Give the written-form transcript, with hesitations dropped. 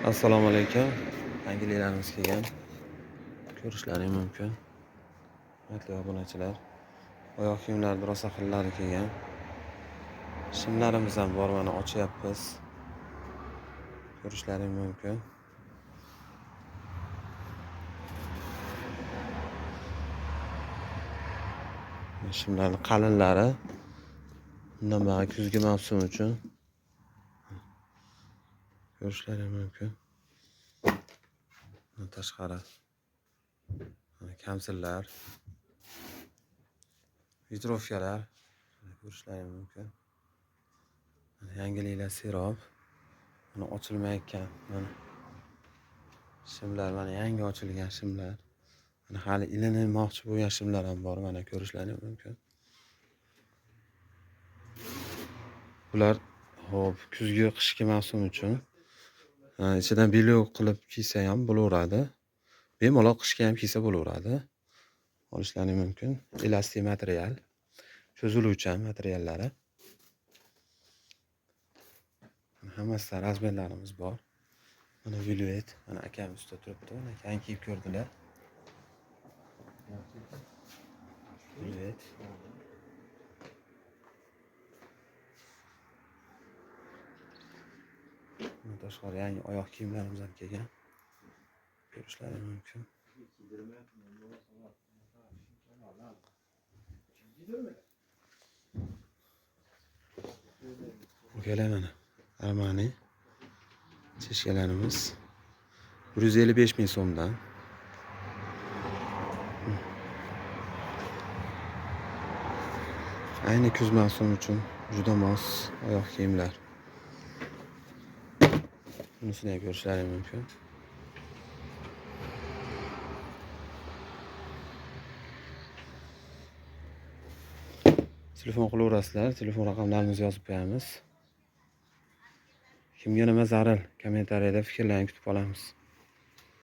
Assalomu alaykum. Yangiliklarimiz kelgan. Ko'rishlaring mumkin. Hurmatli obunachilar. Oyoq kiyimlarning rosa xillari kelgan. Shimlarimiz ham bor, mana ochyapmiz. Ko'rishlaring mumkin. Shimlarning qalinlari bundan buyog'i kuzgi mavsum uchun ko'rishlaring mumkin. Bundan tashqari kamsillar, vitrovkalar ko'rishlaring mumkin. Yangiliklar serob. Mana ochilmayotgan mana shimlar, mana yangi ochilgan shimlar. Mana hali ilinmoqchi bo'lgan shimlar ham bor, mana ko'rishlaring mumkin. Bular hop kuzgi qishki mavsum uchun. Ichidan belok qilib kiysa ham bo'laveradi. Bemalol qishga ham kiysa bo'laveradi. Olishlaring mumkin. Elastik material, cho'ziluvchan materiallari. Hammasidan razmerlarimiz bor. Mana velvet, mana akam ustida turibdi. Mana akam kiyib ko'rdilar. Velvet. Bundan tashqari yangi oyoq kiyimlarimiz ham kelgan. Ko'rishlaring mumkin. Akalar mana Armani cheshkalarimiz 155 ming so'mdan. Ayni kuz mavsumi uchun juda mos oyoq kiyimlar. Bunisini ham ko'rishlaring mumkin. Telefon qilaverasizlar, telefon raqamlarimizni yozib qo'yamiz. Kimga nima zaril, kommentariyada fikrlarini kutib qolamiz.